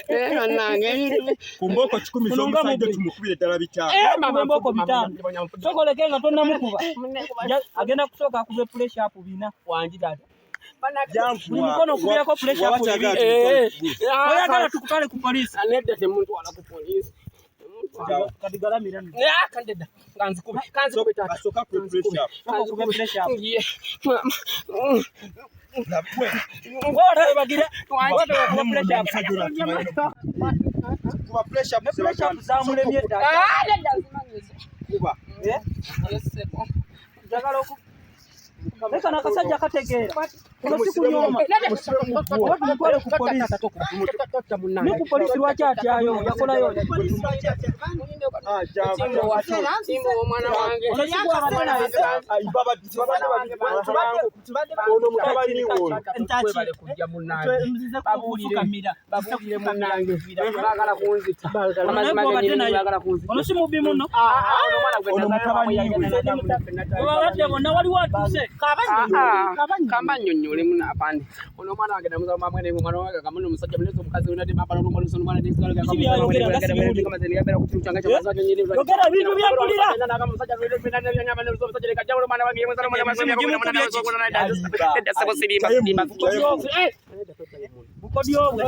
Bannange. Ku mbooko 100 z'omusajja tumukubire ddala 500. Mama, Mbooko 500. Sokoleke nga tonnamukuba. Agenda kusooka akube press up 4. Wangi taata. Buli mukono okubirako press up 2. Oyagala tukutwale ku poliisi? Nedda, temuntwala ku poliisi. Kati galamira nno. Kandedda, kanzikube, kanzikube taata. Asooka ku press up. Sooka okube press up. Ye, mama. Nabwe. Ng'ola webagira. Ng'ola webakuba press up. Kuba press up. Ne press up zamulemye dda. Ah, nedda, nzimanyizo. Kuba. Eh? Yes, sebo. Njagala oku leka n'akasajja kategeera. Kuno si kunyooma. Oba tumutwale ku poliisi. Ne ku poliisi lwaki atyayo? Yakolayo ki? Ah, jangu. Simba omwana wange. Ono si gw'abadde naye. Ono mutabani wo ono. Webale kujja munnange. Babuulire. Babuulire munnange. Baagala kunzita. Amazima Naye gw'obadde gennyini naye. baagala kunzita. Ono si mubbi muno. Ah, ono omwana gwe Ono nazaala mutabani yali we. Bwe babadde bonna waliwo atuuse. Kamba nnyonnyolemu naapande. Ono omwana wange namuzaala mwamwene, omwana wange kamuna omusajja munene, omukazi wena temapala olumu omwana. Biki by'ayogera nga sibiwulira? Yogera ebintu byempulira. Bukodyo bwe.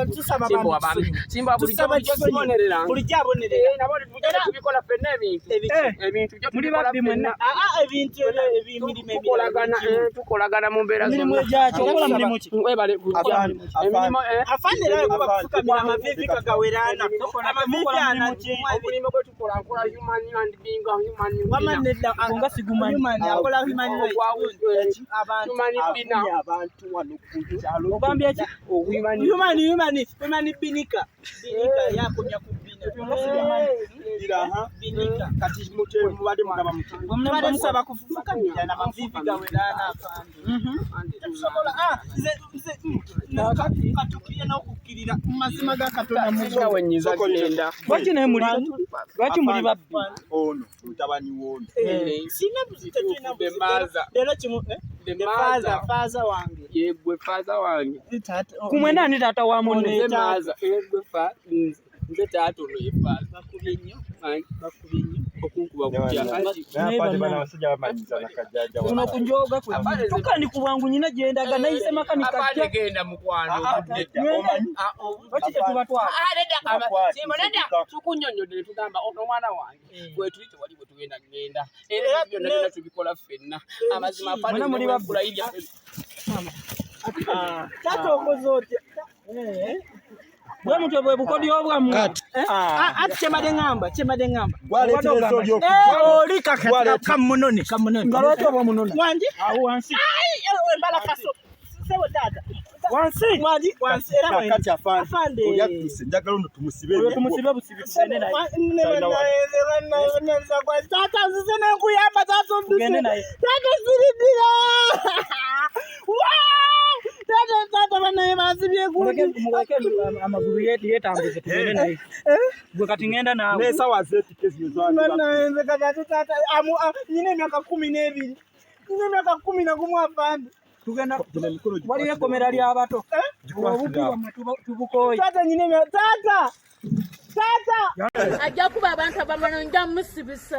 Bulijjo abonerera. Tubikola ffenna ebintu. Eh, Ebintu byo muli tubikola babbi mwenna. ffenna. Aa, ebintu ebyo emirimu Tukolagana, tukolagana mu mbeera Emirimu zonna. egyaki? Okola mulimu ki? Webale kujja. Afande, Emirimu, Afande era kuba kufukamira amaviivi kagawerana. Amaviivi Mukola ana mulimu ki? Omulimu gwe tukola, nkola human and being a human Wama being. nedda. Nga sigumanyi. Human akola human rights. Abantu. Human being. Afunye abantu wano ku kyalo. Ogambye ki? Human Human, human, human binika. Binika yakomya ku bina. Gira, ha? Binika. Kati mubadde mugaba muti. Tubadde tusaba kufukamira n'amaviivi gawerana, afande. Tetusobola, ah, nze nze katukirire n'okukkirira mu mazima ga Katonda mu Singa wenyiza genda. Lwaki naye muli, lwaki muli babbi? Ono mutabani w'ono. Sina tetulina The mother. leero kimu, eh? The The father, mother. father wange. Yegwe father wange. Taata. Ku mwena ani taata wa munne? Nze mother. Yegwe fa nze. Nze taata, ono ye father. Bakubye nnyo. Anti, Bakubye nnyo. okunkuba kutya. Anti Naye afande bano abasajja bamanyiza nakajjajja Kuno wa. kunjooga kwe. Kyokka ndi ku bwangu, nyina gye ndaga nayise makanika Afande jja. genda mukwano. Nedda, omanyi? Lwaki tetubatwala? Ah, nedda, kamba. Bakwate, Simba, nedda. sikuka. Tukunnyonnyodde ne tugamba ono omwana wange. Bwe tuli tewali bwe tugenda ngenda. Era byonna byonna tubikola ffenna. Amazima afande Mwena muli babbi. kulayirya. Taata, okoze otya? Bwe mutwe bwe bukodyo bwammwe. Ah, ati kyembadde ŋŋamba. Gwaleetereza oli Eh, oli kamunone, kamunone. Nga lwaki oba omunona? Wangi. Awo wansi. Ai, embala kaso sebo taata. Wansi. Wangi, wansi era wendi. Kakati afande, Afande. oli atuuse, njagala ono tumusibe. Oyo tumusibe busibi tugende naye. Taata, nzize nenkuyamba taata. Tugende naye. Taata, siridira. Taata, taata, banaye bansibye. Muleke, muleke amagulu yeetambuze tugende naye. Gwe kati ngenda naawe. N'ensawa zeetike zino z'abantu. Banaye nze kati ate taata nyina emyaka 12, nyina emyaka 11, afande. Tugenda. Gino emikono gikwatire. Waliyo ekkomera ly'abato. Gikwatire Obubbi awo. bwammwe tubukooye. Taata, nyina emyaka, taata, taata. Ajja kuba abantu abamala, nja musibisa.